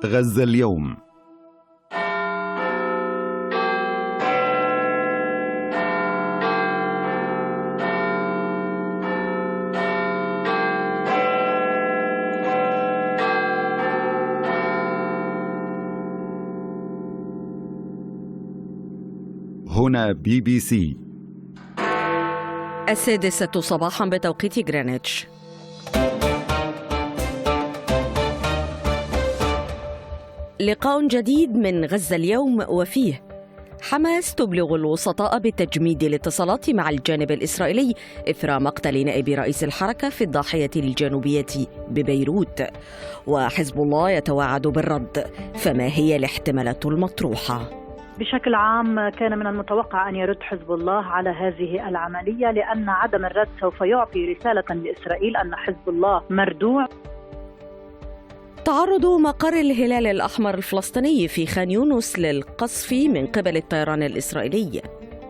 غزة اليوم. هنا BBC. 6:00 صباحا بتوقيت غرينتش. لقاء جديد من غزة اليوم، وفيه حماس تبلغ الوسطاء بتجميد الاتصالات مع الجانب الإسرائيلي إثر مقتل نائب رئيس الحركة في الضاحية الجنوبية ببيروت، وحزب الله يتوعد بالرد. فما هي الاحتمالات المطروحة؟ بشكل عام كان من المتوقع أن يرد حزب الله على هذه العملية، لأن عدم الرد سوف يعطي رسالة لإسرائيل أن حزب الله مردوع. تعرض مقر الهلال الأحمر الفلسطيني في خان يونس للقصف من قبل الطيران الإسرائيلي.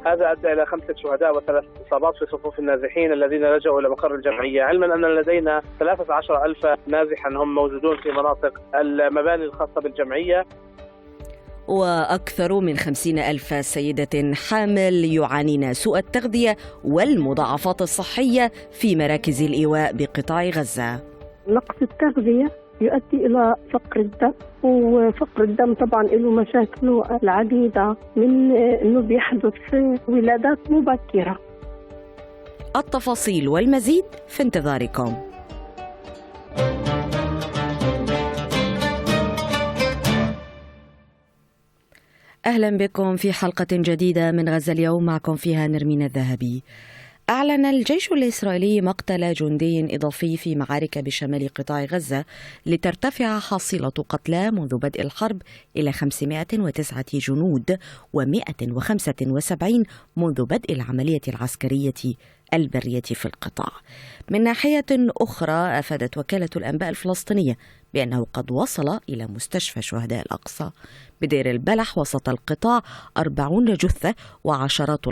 هذا أدى إلى 5 شهداء و3 إصابات في صفوف النازحين الذين لجأوا إلى مقر الجمعية، علما أن لدينا 13,000 نازحا هم موجودون في مناطق المباني الخاصة بالجمعية. وأكثر من 50,000 سيدة حامل يعانين سوء التغذية والمضاعفات الصحية في مراكز الإيواء بقطاع غزة. نقص التغذية يؤدي إلى فقر الدم، وفقر الدم طبعا له مشاكله العديدة، من أنه بيحدث ولادات مبكرة. التفاصيل والمزيد في انتظاركم. أهلا بكم في حلقة جديدة من غزة اليوم، معكم فيها نرمين الذهبي. أعلن الجيش الإسرائيلي مقتل جندي إضافي في معارك بشمال قطاع غزة لترتفع حصيلة قتلى منذ بدء الحرب إلى 509 جنود و175 منذ بدء العملية العسكرية البرية في القطاع. من ناحية أخرى، أفادت وكالة الأنباء الفلسطينية بأنه قد وصل إلى مستشفى شهداء الأقصى بدير البلح وسط القطاع 40 جثة وعشرات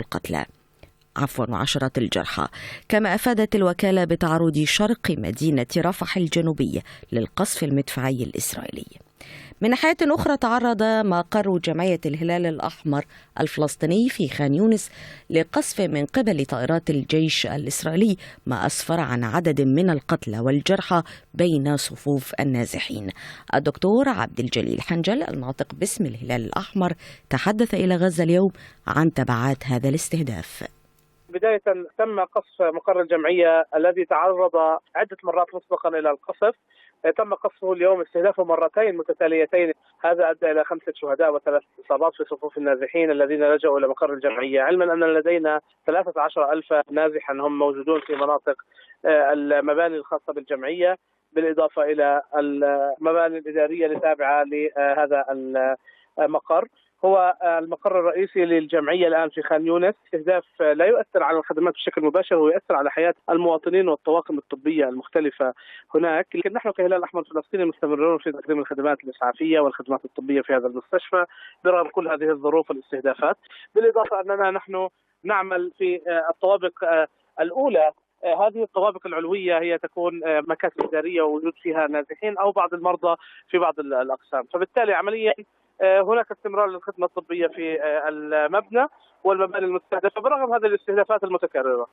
الجرحى. كما أفادت الوكالة بتعرض شرق مدينة رفح الجنوبية للقصف المدفعي الإسرائيلي. من ناحية أخرى، تعرض مقر جمعية الهلال الأحمر الفلسطيني في خان يونس لقصف من قبل طائرات الجيش الإسرائيلي، ما أسفر عن عدد من القتلى والجرحى بين صفوف النازحين. الدكتور عبد الجليل حنجل الناطق باسم الهلال الأحمر تحدث إلى غزة اليوم عن تبعات هذا الاستهداف. بداية تم قصف مقر الجمعية الذي تعرض عدة مرات مسبقا إلى القصف. تم قصفه اليوم، استهدافه مرتين متتاليتين. هذا أدى إلى 5 شهداء و3 إصابات في صفوف النازحين الذين لجأوا إلى مقر الجمعية، علما أن لدينا 13,000 نازحا هم موجودون في مناطق المباني الخاصة بالجمعية، بالإضافة إلى المباني الإدارية التابعة لهذا المقر. هو المقر الرئيسي للجمعية الآن في خان يونس. استهداف لا يؤثر على الخدمات بشكل مباشر، هو يؤثر على حياة المواطنين والطواقم الطبية المختلفة هناك. لكن نحن كهلال الأحمر الفلسطيني مستمرون في تقديم الخدمات الإسعافية والخدمات الطبية في هذا المستشفى برغم كل هذه الظروف والاستهدافات، بالإضافة أننا نحن نعمل في الطوابق الأولى. هذه الطوابق العلوية هي تكون مكاتب إدارية ووجود فيها نازحين أو بعض المرضى في بعض الأقسام، فبالتالي عمليا هناك استمرار للخدمة الطبية في المبنى والمباني المستهدفة برغم هذه الاستهدافات المتكررة.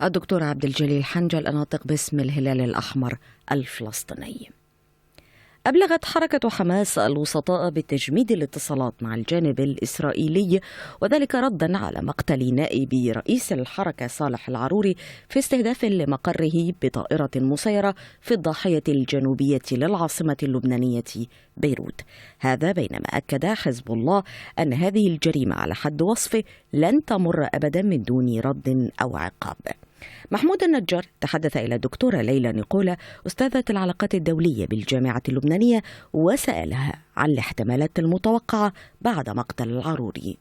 الدكتور عبد الجليل حنجل الناطق باسم الهلال الأحمر الفلسطيني. أبلغت حركة حماس الوسطاء بتجميد الاتصالات مع الجانب الإسرائيلي، وذلك ردا على مقتل نائب رئيس الحركة صالح العروري في استهداف لمقره بطائرة مسيرة في الضاحية الجنوبية للعاصمة اللبنانية بيروت. هذا بينما أكد حزب الله أن هذه الجريمة على حد وصفه لن تمر أبدا من دون رد أو عقاب. محمود النجار تحدث إلى الدكتورة ليلى نيقولا أستاذة العلاقات الدولية بالجامعة اللبنانية وسألها عن الاحتمالات المتوقعة بعد مقتل العروري.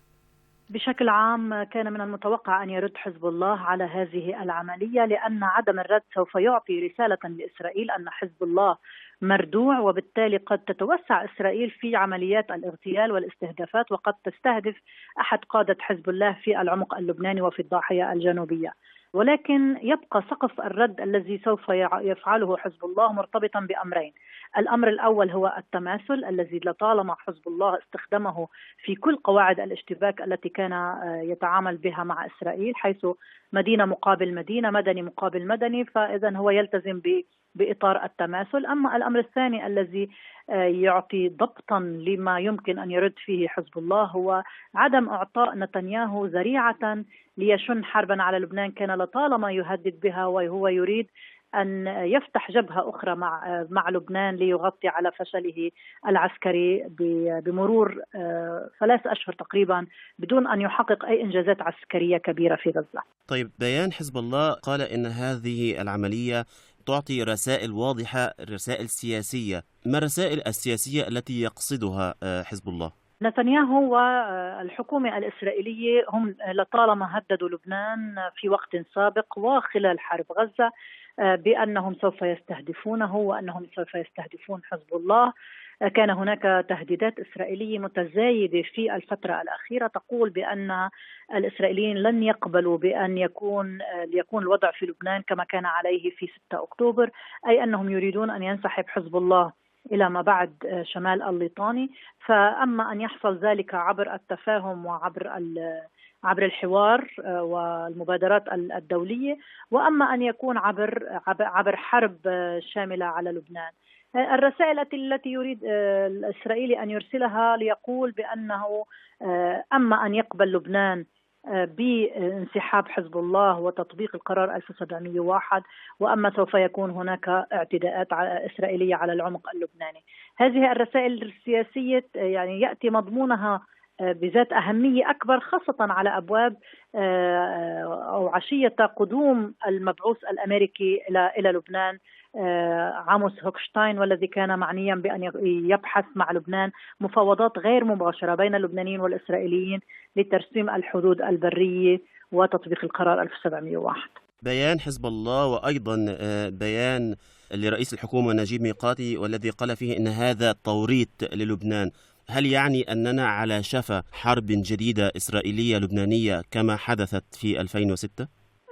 بشكل عام كان من المتوقع أن يرد حزب الله على هذه العملية، لأن عدم الرد سوف يعطي رسالة لإسرائيل أن حزب الله مردوع، وبالتالي قد تتوسع إسرائيل في عمليات الاغتيال والاستهدافات، وقد تستهدف أحد قادة حزب الله في العمق اللبناني وفي الضاحية الجنوبية. ولكن يبقى سقف الرد الذي سوف يفعله حزب الله مرتبطا بأمرين. الأمر الأول هو التماثل الذي لطالما حزب الله استخدمه في كل قواعد الاشتباك التي كان يتعامل بها مع إسرائيل، حيث مدينة مقابل مدينة، مدني مقابل مدني، فإذا هو يلتزم بإطار التماثل. أما الأمر الثاني الذي يعطي ضبطا لما يمكن أن يرد فيه حزب الله هو عدم إعطاء نتنياهو ذريعة ليشن حربا على لبنان كان لطالما يهدد بها، وهو يريد أن يفتح جبهة أخرى مع لبنان ليغطي على فشله العسكري بمرور 3 أشهر تقريبا بدون أن يحقق أي إنجازات عسكرية كبيرة في غزة. طيب، بيان حزب الله قال إن هذه العملية تعطي رسائل واضحة، رسائل سياسية. ما الرسائل السياسية التي يقصدها حزب الله؟ نتنياهو والحكومة الإسرائيلية هم لطالما هددوا لبنان في وقت سابق وخلال حرب غزة بأنهم سوف يستهدفونه وأنهم سوف يستهدفون حزب الله. كان هناك تهديدات إسرائيلية متزايدة في الفترة الأخيرة تقول بأن الإسرائيليين لن يقبلوا بأن يكون الوضع في لبنان كما كان عليه في 6 أكتوبر، أي أنهم يريدون أن ينسحب حزب الله إلى ما بعد شمال الليطاني. فأما أن يحصل ذلك عبر التفاهم وعبر الحوار والمبادرات الدولية، وأما أن يكون عبر حرب شاملة على لبنان. الرسائل التي يريد الإسرائيلي أن يرسلها ليقول بأنه أما أن يقبل لبنان بانسحاب حزب الله وتطبيق القرار 1701، وأما سوف يكون هناك اعتداءات إسرائيلية على العمق اللبناني. هذه الرسائل السياسية يعني يأتي مضمونها بذات أهمية أكبر، خاصة على أبواب أو عشية قدوم المبعوث الأمريكي إلى لبنان عاموس هوكشتاين، والذي كان معنيا بأن يبحث مع لبنان مفاوضات غير مباشرة بين اللبنانيين والإسرائيليين لترسيم الحدود البرية وتطبيق القرار 1701. بيان حزب الله وأيضا بيان لرئيس الحكومة نجيب ميقاتي والذي قال فيه إن هذا توريط للبنان، هل يعني أننا على شفا حرب جديدة إسرائيلية لبنانية كما حدثت في 2006؟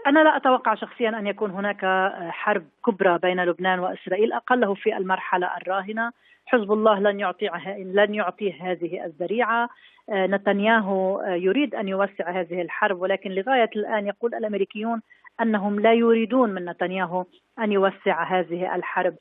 أنا لا أتوقع شخصيا أن يكون هناك حرب كبرى بين لبنان وإسرائيل، أقله في المرحلة الراهنة. حزب الله لن يعطي هذه الذريعة. نتنياهو يريد أن يوسع هذه الحرب، ولكن لغاية الآن يقول الأمريكيون أنهم لا يريدون من نتنياهو أن يوسع هذه الحرب.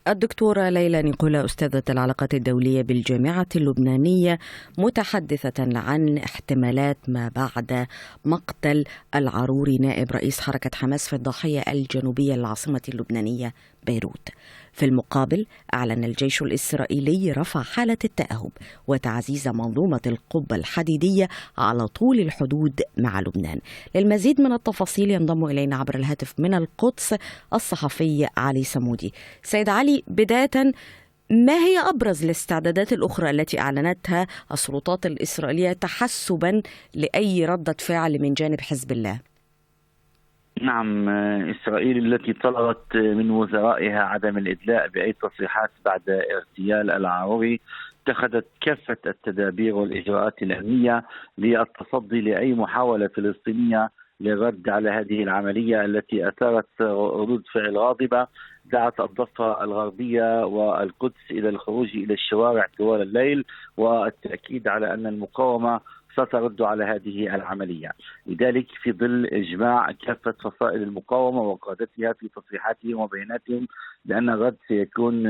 الدكتورة ليلى نيقولا، أستاذة العلاقات الدولية بالجامعة اللبنانية، متحدثة عن احتمالات ما بعد مقتل العروري نائب رئيس حركة حماس في الضاحية الجنوبية للعاصمة اللبنانية بيروت. في المقابل أعلن الجيش الإسرائيلي رفع حالة التأهب وتعزيز منظومة القبة الحديدية على طول الحدود مع لبنان. للمزيد من التفاصيل ينضم إلينا عبر الهاتف من القدس الصحفي علي سمودي. سيد علي، بداية، ما هي أبرز الاستعدادات الأخرى التي أعلنتها السلطات الإسرائيلية تحسبا لأي ردة فعل من جانب حزب الله؟ نعم، إسرائيل التي طلبت من وزرائها عدم الإدلاء بأي تصريحات بعد اغتيال العروري اتخذت كافة التدابير والإجراءات الأمنية للتصدي لأي محاولة فلسطينية للرد على هذه العملية التي أثارت ردود فعل غاضبة دعت الضفة الغربية والقدس إلى الخروج إلى الشوارع طوال الليل والتأكيد على أن المقاومة سترد على هذه العملية. لذلك في ظل إجماع كافة فصائل المقاومة وقادتها في تصريحاتهم وبياناتهم بأن الرد سيكون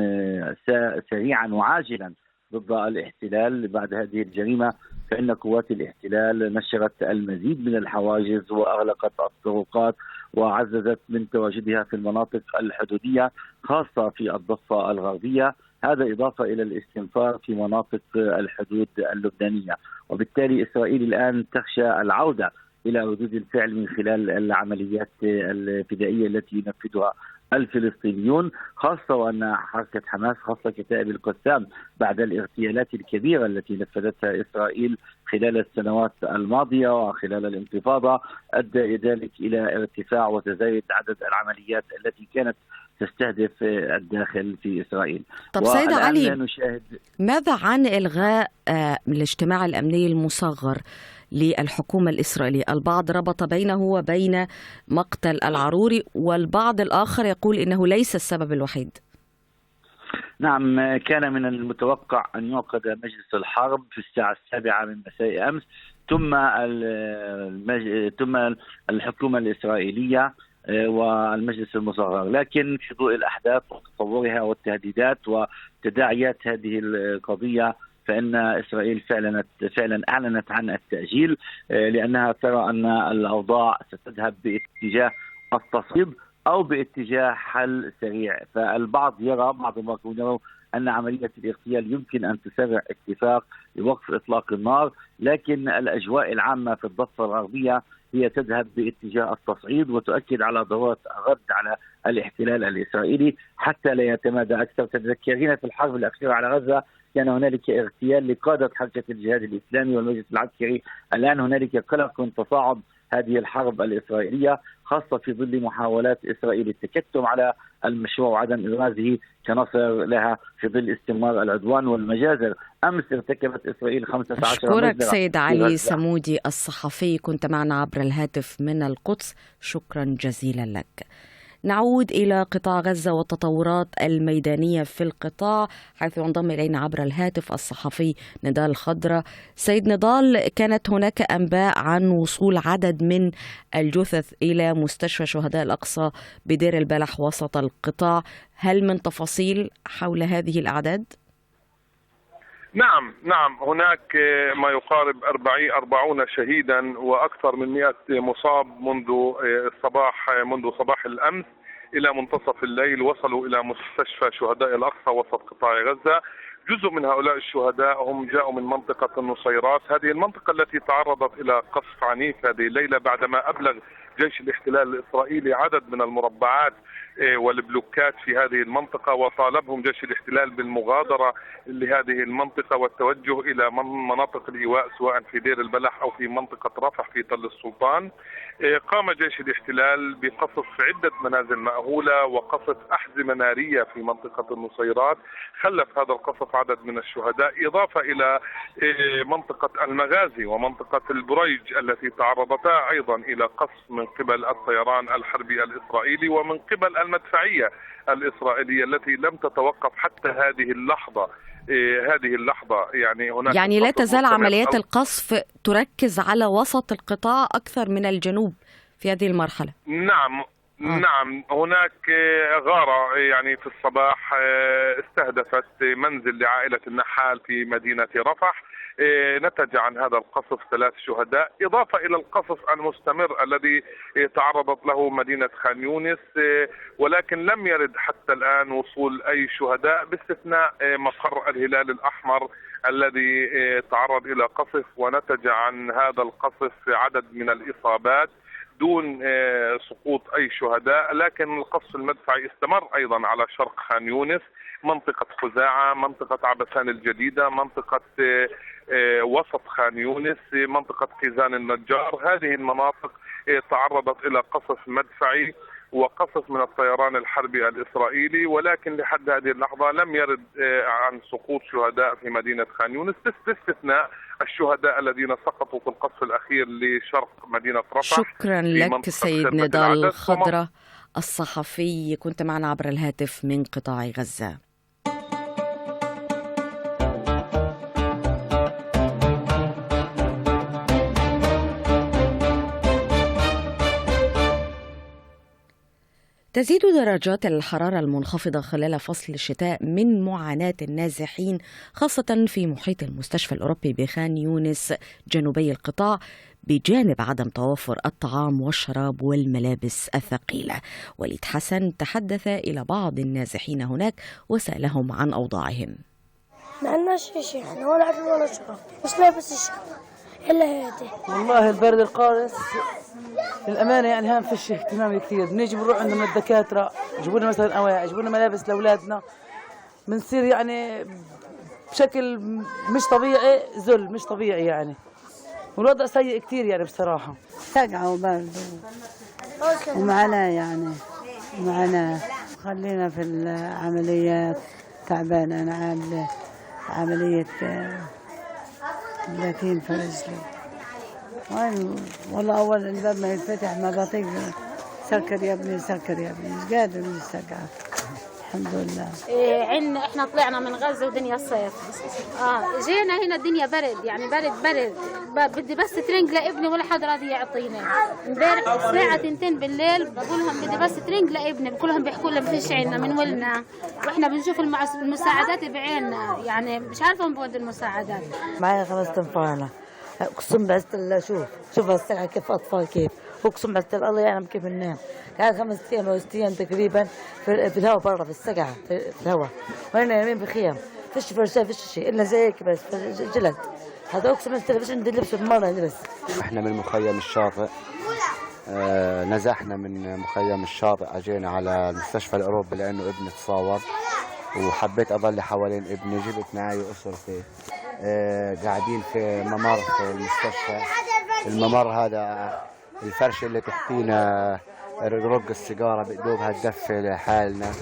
سريعا وعاجلا ضد الاحتلال بعد هذه الجريمة، فإن قوات الاحتلال نشرت المزيد من الحواجز وأغلقت الطرقات وعززت من تواجدها في المناطق الحدودية خاصة في الضفة الغربية، هذا إضافة إلى الاستنفار في مناطق الحدود اللبنانية. وبالتالي إسرائيل الآن تخشى العودة إلى ردود الفعل من خلال العمليات الفدائية التي ينفذها الفلسطينيون، خاصة وأن حركة حماس خاصة كتائب القسام بعد الاغتيالات الكبيرة التي نفذتها إسرائيل خلال السنوات الماضية وخلال الانتفاضة أدى ذلك إلى ارتفاع وتزايد عدد العمليات التي كانت تستهدف الداخل في إسرائيل. طب سيد علي، نشاهد ماذا عن إلغاء الاجتماع الأمني المصغر للحكومة الإسرائيلية؟ البعض ربط بينه وبين مقتل العروري، والبعض الآخر يقول إنه ليس السبب الوحيد. نعم، كان من المتوقع أن يعقد مجلس الحرب في الساعة 7 من مساء أمس، ثم الحكومة الإسرائيلية والمجلس المصغر، لكن في ضوء الأحداث وتطورها والتهديدات وتداعيات هذه القضية فإن إسرائيل فعلا أعلنت عن التأجيل، لأنها ترى أن الأوضاع ستذهب باتجاه التصعيد أو باتجاه حل سريع. فالبعض يرى، بعض المراقبين يروا أن عملية الاغتيال يمكن أن تسرع اتفاق لوقف إطلاق النار، لكن الأجواء العامة في الضفة الغربية هي تذهب باتجاه التصعيد وتؤكد على ضرورة الرد على الاحتلال الإسرائيلي حتى لا يتمادى أكثر. تذكرين في الحرب الأخيرة على غزة كان هنالك اغتيال لقادة حركة الجهاد الإسلامي والمجلس العسكري، الآن هنالك قلق من تصاعد هذه الحرب الإسرائيلية، خاصة في ظل محاولات إسرائيل التكتم على المشروع وعدم إبرازه كنصر لها في ظل استمرار العدوان والمجازر. أمس ارتكبت إسرائيل 15 أشكرك سيد علي سمودي الصحفي، كنت معنا عبر الهاتف من القدس، شكرا جزيلا لك. نعود إلى قطاع غزة والتطورات الميدانية في القطاع، حيث ينضم إلينا عبر الهاتف الصحفي نضال خضرة. سيد نضال، كانت هناك أنباء عن وصول عدد من الجثث إلى مستشفى شهداء الأقصى بدير البلح وسط القطاع، هل من تفاصيل حول هذه الأعداد؟ نعم، هناك ما يقارب 40 شهيدا وأكثر من 100 مصاب منذ صباح الأمس إلى منتصف الليل. وصلوا إلى مستشفى شهداء الأقصى وسط قطاع غزة. جزء من هؤلاء الشهداء هم جاءوا من منطقة النصيرات، هذه المنطقة التي تعرضت إلى قصف عنيف هذه الليلة بعدما أبلغ جيش الاحتلال الإسرائيلي عدد من المربعات والبلوكات في هذه المنطقة، وطالبهم جيش الاحتلال بالمغادرة لهذه المنطقة والتوجه إلى مناطق الإيواء سواء في دير البلح أو في منطقة رفح في تل السلطان. قام جيش الاحتلال بقصف عدة منازل مأهولة وقصف أحزمة نارية في منطقة النصيرات، خلف هذا القصف عدد من الشهداء، إضافة إلى منطقة المغازي ومنطقة البريج التي تعرضتا أيضا إلى قصف من قبل الطيران الحربي الإسرائيلي ومن قبل المدفعية الإسرائيلية التي لم تتوقف حتى هذه اللحظة. يعني هناك لا تزال عمليات القصف تركز على وسط القطاع أكثر من الجنوب في هذه المرحلة. نعم، هناك غارة يعني في الصباح استهدفت منزل لعائلة النحال في مدينة رفح، نتج عن هذا القصف 3 شهداء، إضافة إلى القصف المستمر الذي تعرضت له مدينة خان يونس، ولكن لم يرد حتى الآن وصول أي شهداء باستثناء مقر الهلال الأحمر الذي تعرض إلى قصف ونتج عن هذا القصف عدد من الإصابات دون سقوط أي شهداء. لكن القصف المدفعي استمر أيضا على شرق خان يونس، منطقة خزاعة، منطقة عبسان الجديدة، منطقة وسط خان يونس، منطقة كيزان النجار. هذه المناطق تعرضت إلى قصف مدفعي وقصف من الطيران الحربي الإسرائيلي، ولكن لحد هذه اللحظة لم يرد عن سقوط شهداء في مدينة خان يونس باستثناء الشهداء الذين سقطوا في القصف الأخير لشرق مدينة رفح. شكرا لك سيد نضال خضرة الصحفي، كنت معنا عبر الهاتف من قطاع غزة. تزيد درجات الحرارة المنخفضة خلال فصل الشتاء من معاناة النازحين، خاصة في محيط المستشفى الأوروبي بخان يونس جنوبي القطاع، بجانب عدم توفر الطعام والشراب والملابس الثقيلة. وليد حسن تحدث إلى بعض النازحين هناك وسألهم عن أوضاعهم. ما عندناش شيء، احنا ولا أكل ولا شراب، مش لابس الشراب إلا هذه. والله البرد القارس للأمانة يعني هم فيش اهتمام كثير، بنيجي بنروح عند الدكاترة يجيبوا لنا مثلا أواعي، يجيبوا لنا ملابس لأولادنا، بنصير يعني بشكل مش طبيعي، ذل مش طبيعي يعني، والوضع سيء كثير يعني بصراحة. سقعة وبرد ومعنا يعني معنا خلينا في العمليات. تعبان أنا عاملة عملية بلاتين في رجلي. والله أول الباب ما يتفتح ما بطيق. سكر يا ابني سكر يا ابني، مش قادر نسكر. الحمد لله. عنا احنا طلعنا من غزة ودنيا الصيف. جينا هنا الدنيا برد، يعني برد. بدي بس ترنج لابني ولا حد راضي يعطينا. امبارح الساعة 2 بالليل بقول لهم بدي بس ترنج لابني، كلهم بيحكوا لنا ما فيش عنا من ولنا، واحنا بنشوف المساعدات بعيننا، يعني مش عارفة وين بود المساعدات. معي 5 تنفار. اقسم بالله شوف الساعة كيف اطفال كيف، اقسم بالله الله يعلم كيف ننام. قاعد 5 أيام أو 6 أيام تقريبا في الهواء برا في السقعة في الهواء، وانا نايمين بخيام، فيش فرشة فيش شيء الا زيك بس جلد. هذا اقسم بالله فيش عندي لبس بالمرة لبس. احنا من مخيم الشاطئ، نزحنا من مخيم الشاطئ اجينا على المستشفى الاوروبي لانه ابني تصاوب، وحبيت اضل حوالين ابني. جبت معي اسرتي، قاعدين في ممر في المستشفى. الممر هذا الفرش اللي تحتينا رق السيجاره بدوبها تدفي لحالنا.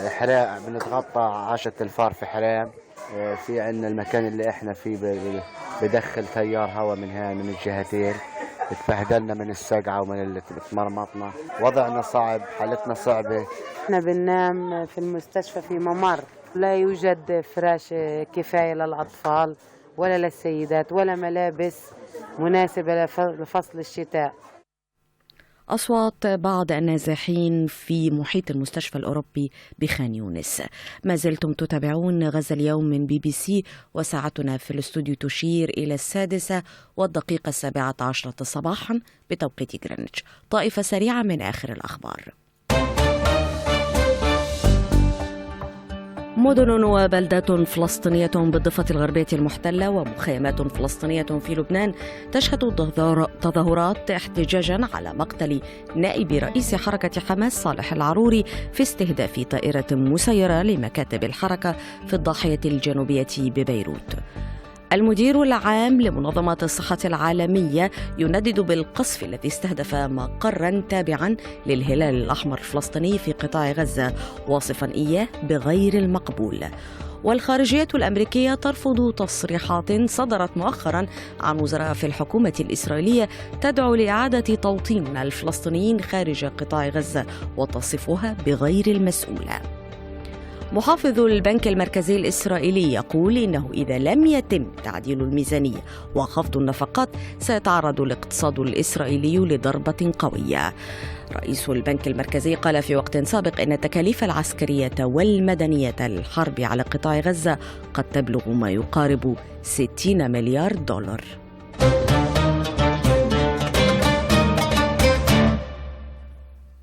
حرام بنتغطى 10 الفار في حرام. في عندنا المكان اللي احنا فيه بدخل تيار هواء من الجهتين. اتبهدلنا من السقعه ومن اللي تمرمطنا. وضعنا صعب، حالتنا صعبه. احنا بننام في المستشفى في ممر، لا يوجد فراش كفايه للاطفال ولا للسيدات ولا ملابس مناسبه لفصل الشتاء. أصوات بعض النازحين في محيط المستشفى الأوروبي بخان يونس. ما زلتم تتابعون غزة اليوم من BBC، وساعتنا في الاستوديو تشير إلى 6:17 صباحا بتوقيت غرينتش. طائفة سريعة من آخر الأخبار. مدن وبلدات فلسطينية بالضفة الغربية المحتلة ومخيمات فلسطينية في لبنان تشهد تظاهرات احتجاجا على مقتل نائب رئيس حركة حماس صالح العروري في استهداف طائرة مسيرة لمكاتب الحركة في الضاحية الجنوبية ببيروت. المدير العام لمنظمة الصحة العالمية يندد بالقصف الذي استهدف مقرا تابعا للهلال الأحمر الفلسطيني في قطاع غزة، واصفا إياه بغير المقبول. والخارجية الأمريكية ترفض تصريحات صدرت مؤخرا عن وزراء في الحكومة الإسرائيلية تدعو لإعادة توطين الفلسطينيين خارج قطاع غزة وتصفها بغير المسؤولة. محافظ البنك المركزي الإسرائيلي يقول إنه إذا لم يتم تعديل الميزانية وخفض النفقات سيتعرض الاقتصاد الإسرائيلي لضربة قوية. رئيس البنك المركزي قال في وقت سابق إن التكاليف العسكرية والمدنية للحرب على قطاع غزة قد تبلغ ما يقارب 60 مليار دولار.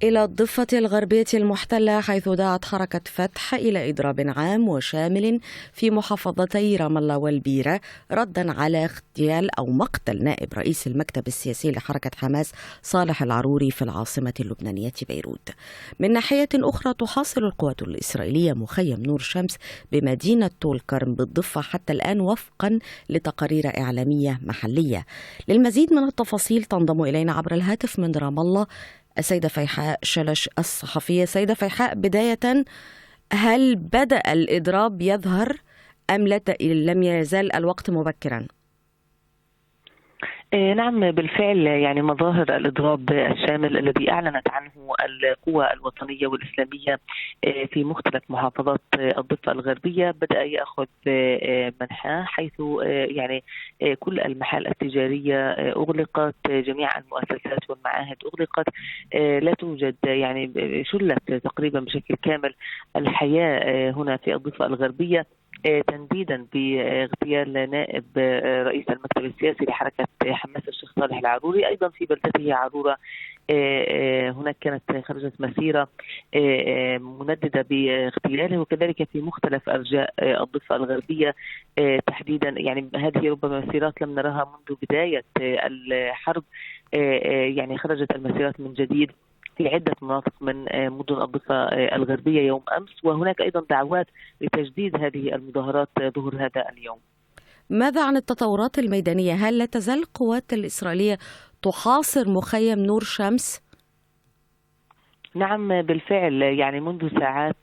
إلى الضفة الغربية المحتلة، حيث دعت حركة فتح إلى إضراب عام وشامل في محافظتي رام الله والبيرة ردا على اغتيال أو مقتل نائب رئيس المكتب السياسي لحركة حماس صالح العروري في العاصمة اللبنانية بيروت. من ناحية أخرى، تحاصر القوات الإسرائيلية مخيم نور شمس بمدينة طول كرم بالضفة حتى الآن وفقا لتقارير إعلامية محلية. للمزيد من التفاصيل تنضم إلينا عبر الهاتف من رام الله السيدة فيحاء شلش الصحفية. سيدة فيحاء، بداية، هل بدأ الإضراب يظهر أم لم يزال الوقت مبكرا؟ نعم، بالفعل يعني مظاهر الإضراب الشامل الذي أعلنت عنه القوى الوطنية والإسلامية في مختلف محافظات الضفة الغربية بدأ يأخذ منحاه، حيث يعني كل المحال التجارية أغلقت، جميع المؤسسات والمعاهد أغلقت، لا توجد يعني شلت تقريبا بشكل كامل الحياة هنا في الضفة الغربية، تنديدا باغتيال نائب رئيس المكتب السياسي لحركة حماس الشيخ صالح العروري. أيضا في بلدته عرورة هناك كانت خرجت مسيرة منددة باغتياله، وكذلك في مختلف أرجاء الضفة الغربية تحديدا. يعني هذه ربما مسيرات لم نراها منذ بداية الحرب، يعني خرجت المسيرات من جديد في عدة مناطق من مدن الضفة الغربية يوم أمس، وهناك أيضا دعوات لتجديد هذه المظاهرات ظهر هذا اليوم. ماذا عن التطورات الميدانية؟ هل لا تزال القوات الإسرائيلية تحاصر مخيم نور شمس؟ نعم بالفعل، يعني منذ ساعات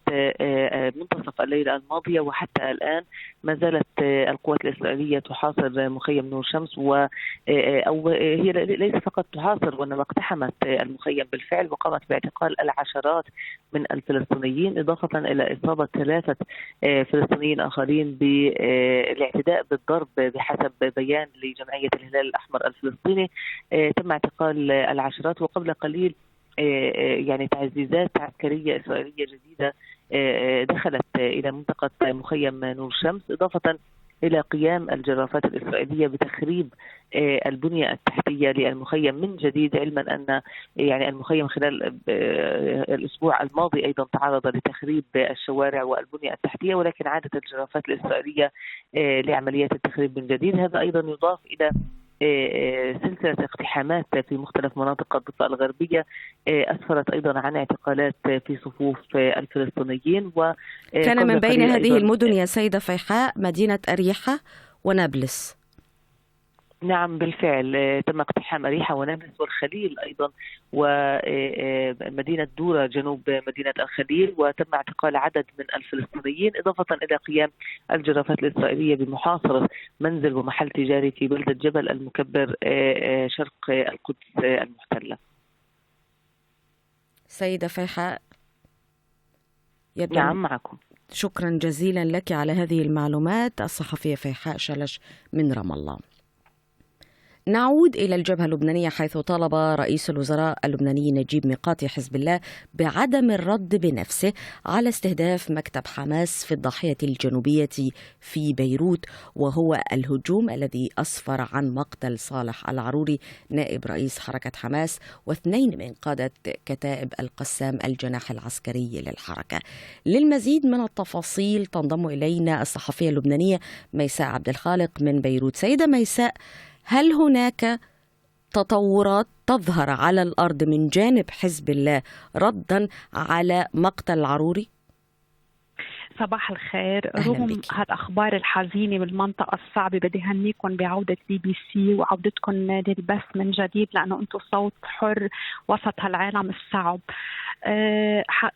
منتصف الليلة الماضية وحتى الآن ما زالت القوات الإسرائيلية تحاصر مخيم نور شمس، أو هي ليس فقط تحاصر وإنما اقتحمت المخيم بالفعل وقامت باعتقال العشرات من الفلسطينيين، إضافة إلى إصابة 3 فلسطينيين آخرين بالاعتداء بالضرب بحسب بيان لجمعية الهلال الأحمر الفلسطيني. تم اعتقال العشرات، وقبل قليل يعني تعزيزات عسكرية إسرائيلية جديدة دخلت إلى منطقة مخيم نور شمس، إضافة إلى قيام الجرافات الإسرائيلية بتخريب البنية التحتية للمخيم من جديد، علما أن يعني المخيم خلال الأسبوع الماضي أيضا تعرض لتخريب الشوارع والبنية التحتية، ولكن عادت الجرافات الإسرائيلية لعمليات التخريب من جديد. هذا أيضا يضاف إلى سلسلة اقتحامات في مختلف مناطق الضفة الغربية أسفرت أيضا عن اعتقالات في صفوف الفلسطينيين. كان من بين هذه المدن يا سيدة فيحاء مدينة أريحة ونابلس. نعم بالفعل، تم اقتحام أريحة ونابلس والخليل أيضا ومدينة دورة جنوب مدينة الخليل، وتم اعتقال عدد من الفلسطينيين، إضافة إلى قيام الجرافات الإسرائيلية بمحاصرة منزل ومحل تجاري في بلدة جبل المكبر شرق القدس المحتلة. سيدة فيحاء نعم معكم. شكرا جزيلا لك على هذه المعلومات، الصحفية فيحاء شلش من رام الله. نعود إلى الجبهة اللبنانية، حيث طالب رئيس الوزراء اللبناني نجيب ميقاتي حزب الله بعدم الرد بنفسه على استهداف مكتب حماس في الضاحية الجنوبية في بيروت، وهو الهجوم الذي أسفر عن مقتل صالح العروري نائب رئيس حركة حماس و2 من قادة كتائب القسام الجناح العسكري للحركة. للمزيد من التفاصيل تنضم إلينا الصحفية اللبنانية ميساء عبد الخالق من بيروت. سيدة ميساء، هل هناك تطورات تظهر على الأرض من جانب حزب الله ردا على مقتل العروري؟ صباح الخير. رغم هالأخبار الحزينة بالمنطقة الصعبة، بدي هنيكم بعودة BBC وعودتكم للبث من جديد، لأنه أنتم صوت حر وسط هالعالم الصعب.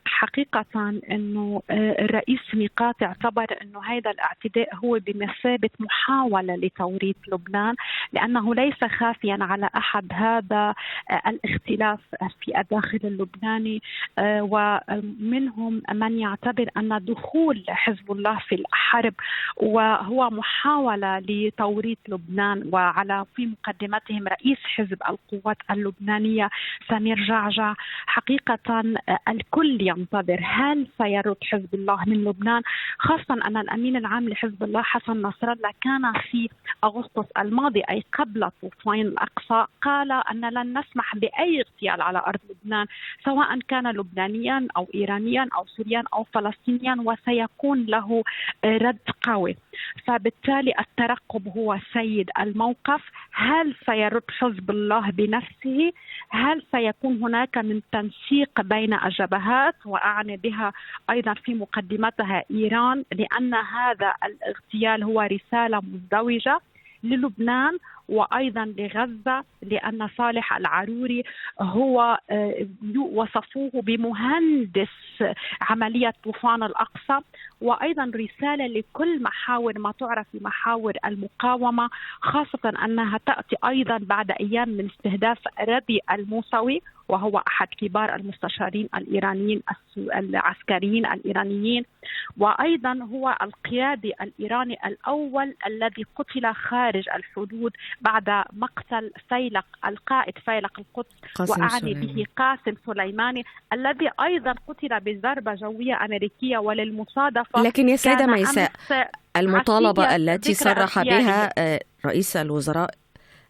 حقيقة أنه الرئيس ميقاتي اعتبر أنه هذا الاعتداء هو بمثابة محاولة لتوريط لبنان، لأنه ليس خافيا على أحد هذا الاختلاف في الداخل اللبناني، ومنهم من يعتبر أن دخول حزب الله في الحرب وهو محاولة لتوريط لبنان، وعلى في مقدمتهم رئيس حزب القوات اللبنانية سمير جعجع. حقيقة الكل ينتظر هل سيرد حزب الله من لبنان، خاصة أن الأمين العام لحزب الله حسن نصر الله كان في أغسطس الماضي أي قبل طوفان الأقصى قال أن لن نسمح بأي اغتيال على أرض لبنان، سواء كان لبنانيا أو إيرانيا أو سوريا أو فلسطينيا، وسيكون له رد قوي. فبالتالي الترقب هو سيد الموقف. هل سيرد حزب الله بنفسه؟ هل سيكون هناك من تنسيق بين الجبهات، وأعني بها أيضا في مقدمتها إيران، لأن هذا الاغتيال هو رسالة مزدوجة للبنان وأيضا لغزة، لأن صالح العروري هو وصفوه بمهندس عملية طوفان الأقصى، وأيضا رسالة لكل محاور ما تعرف بمحاور المقاومة، خاصة أنها تأتي أيضا بعد أيام من استهداف ردي الموسوي، وهو أحد كبار المستشارين الإيرانيين العسكريين الإيرانيين، وأيضا هو القيادي الإيراني الأول الذي قتل خارج الحدود بعد مقتل فيلق القائد فيلق القدس، وأعني به قاسم سليماني الذي أيضا قتل بضربة جوية أمريكية. وللمصادفة لكن يا سيدة ميساء، المطالبة التي صرح بها رئيس الوزراء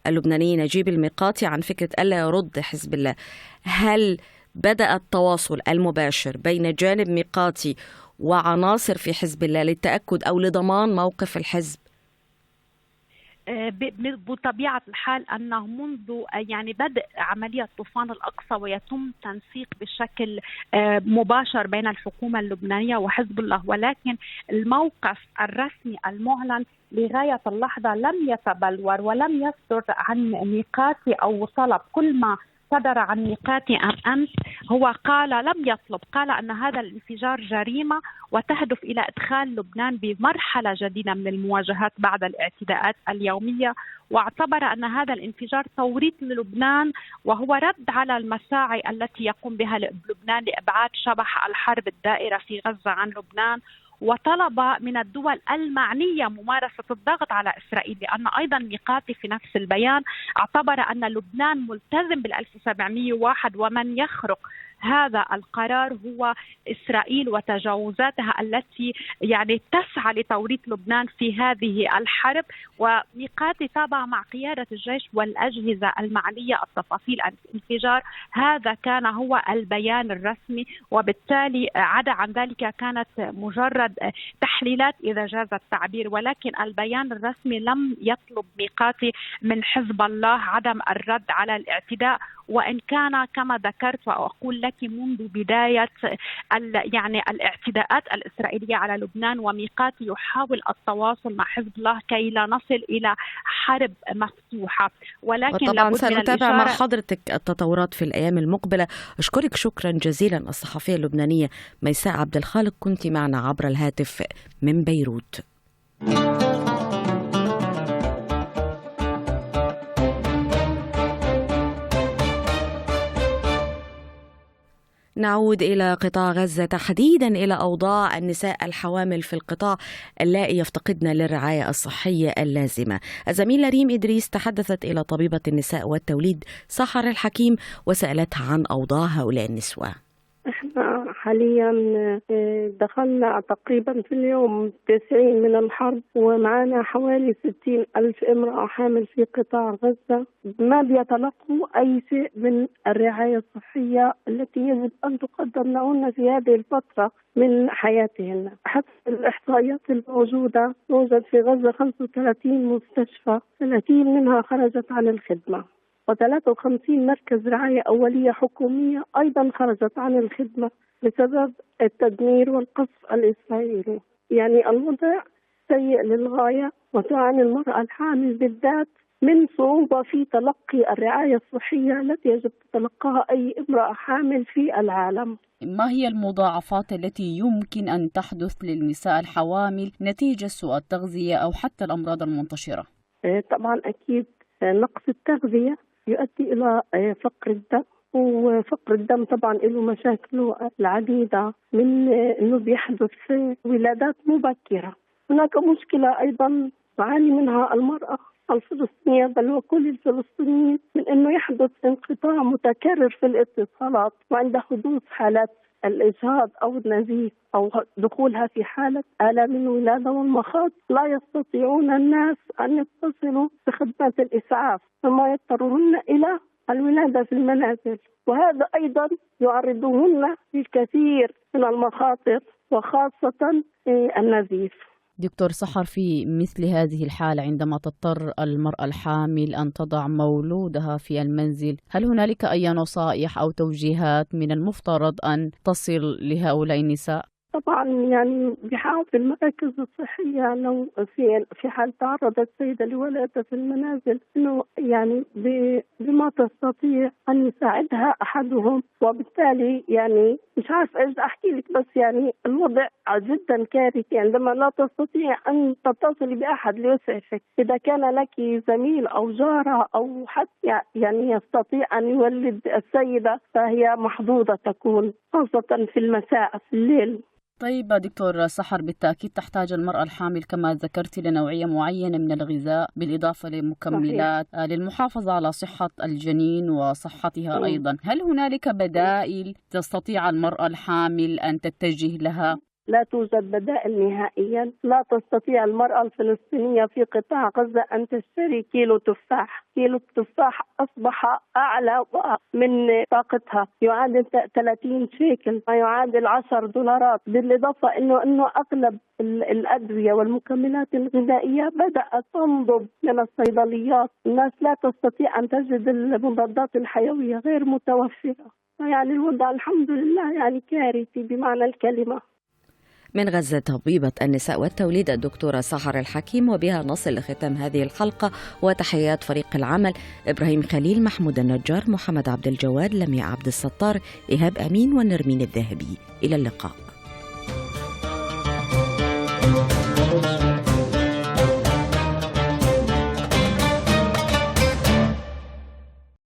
اللبناني نجيب الميقاتي عن فكرة ألا يرد حزب الله، هل بدأ التواصل المباشر بين جانب ميقاتي وعناصر في حزب الله للتأكد أو لضمان موقف الحزب؟ بطبيعة الحال أنه منذ يعني بدء عملية طوفان الأقصى ويتم تنسيق بشكل مباشر بين الحكومة اللبنانية وحزب الله، ولكن الموقف الرسمي المعلن لغاية اللحظة لم يتبلور ولم يصدر عن ميقاتي أو طلب. كل ما صدر عن ميقاتي أمس هو لم يطلب، قال أن هذا الانفجار جريمة وتهدف إلى إدخال لبنان بمرحلة جديدة من المواجهات بعد الاعتداءات اليومية، واعتبر أن هذا الانفجار توريط للبنان وهو رد على المساعي التي يقوم بها لبنان لإبعاد شبح الحرب الدائرة في غزة عن لبنان، وطلب من الدول المعنية ممارسة الضغط على إسرائيل، لأن أيضا ميقاتي في نفس البيان اعتبر أن لبنان ملتزم بال1701 ومن يخرق هذا القرار هو إسرائيل وتجاوزاتها التي يعني تسعى لتوريط لبنان في هذه الحرب. وميقاتي تابع مع قيادة الجيش والأجهزة المعنية التفاصيل الانفجار، هذا كان هو البيان الرسمي، وبالتالي عدا عن ذلك كانت مجرد تحليلات إذا جاز التعبير، ولكن البيان الرسمي لم يطلب ميقاتي من حزب الله عدم الرد على الاعتداء، وإن كان كما ذكرت وأقول لك منذ بداية يعني الاعتداءات الإسرائيلية على لبنان وميقاتي يحاول التواصل مع حزب الله كي لا نصل إلى حرب مفتوحة، ولكن طبعا سنتابع مع حضرتك التطورات في الأيام المقبلة. أشكرك شكرا جزيلا الصحفية اللبنانية ميساء عبد الخالق، كنت معنا عبر الهاتف من بيروت. نعود إلى قطاع غزة، تحديدا إلى أوضاع النساء الحوامل في القطاع اللائي يفتقدن للرعاية الصحية اللازمة. الزميلة ريم إدريس تحدثت إلى طبيبة النساء والتوليد سحر الحكيم وسألتها عن أوضاع هؤلاء النسوة. احنا حاليا دخلنا تقريبا في اليوم 90 من الحرب، ومعنا حوالي 60,000 امرأة حامل في قطاع غزة ما بيتلقوا أي شيء من الرعاية الصحية التي يجب أن تقدم لهن في هذه الفترة من حياتهن. حسب الإحصائيات الموجودة يوجد في غزة 35 مستشفى، 30 منها خرجت عن الخدمة، و53 مركز رعاية أولية حكومية أيضا خرجت عن الخدمة بسبب التدمير والقصف الإسرائيلي. يعني الوضع سيء للغاية، وتعاني المرأة الحامل بالذات من صعوبة في تلقي الرعاية الصحية التي يجب تتلقاها أي امرأة حامل في العالم. ما هي المضاعفات التي يمكن أن تحدث للنساء الحوامل نتيجة سوء التغذية أو حتى الأمراض المنتشرة؟ طبعا أكيد نقص التغذية يؤدي إلى فقر الدم، وفقر الدم طبعا له مشاكله العديدة، من أنه بيحدث ولادات مبكرة. هناك مشكلة أيضا تعاني منها المرأة الفلسطينية بل وكل الفلسطينيين، من أنه يحدث انقطاع متكرر في الاتصالات، وعند حدوث حالات الإجهاض أو النزيف أو دخولها في حالة آلام الولادة والمخاض لا يستطيعون الناس أن يتصلوا بخدمات الإسعاف، ثم يضطرون إلى الولادة في المنازل، وهذا أيضا يعرضهن للكثير من المخاطر وخاصة النزيف. دكتور سحر، في مثل هذه الحالة عندما تضطر المرأة الحامل أن تضع مولودها في المنزل، هل هنالك أي نصائح أو توجيهات من المفترض أن تصل لهؤلاء النساء؟ طبعا يعني بحاول المراكز الصحية لو في حال تعرضت السيدة لولادة في المنازل انه يعني بما تستطيع ان يساعدها احدهم، وبالتالي يعني مش عارف ايش احكي لك، بس يعني الوضع جدا كارثي عندما لا تستطيع ان تتصلي باحد ليسعفك. اذا كان لك زميل او جارة او حتى يعني يستطيع ان يولد السيدة فهي محظوظة تكون، خاصة في المساء في الليل. طيب دكتور سحر، بالتأكيد تحتاج المرأة الحامل كما ذكرت لنوعية معينة من الغذاء بالإضافة لمكملات للمحافظة على صحة الجنين وصحتها أيضا. هل هنالك بدائل تستطيع المرأة الحامل أن تتجه لها؟ لا توجد بدائل نهائيا. لا تستطيع المرأة الفلسطينية في قطاع غزة أن تشتري كيلو تفاح. كيلو التفاح أصبح أعلى من طاقتها، يعادل 30 شيكل، ما يعادل $10، بالإضافة إنه أغلب الأدوية والمكملات الغذائية بدأت تنضب من الصيدليات. الناس لا تستطيع أن تجد المضادات الحيوية، غير متوفرة. يعني الوضع الحمد لله يعني كارثي بمعنى الكلمة. من غزة طبيبة النساء والتوليد الدكتورة سحر الحكيم. وبها نصل لختام هذه الحلقة، وتحيات فريق العمل: إبراهيم خليل، محمود النجار، محمد عبد الجواد، لمياء عبد الستار، إيهاب أمين، ونرمين الذهبي. إلى اللقاء.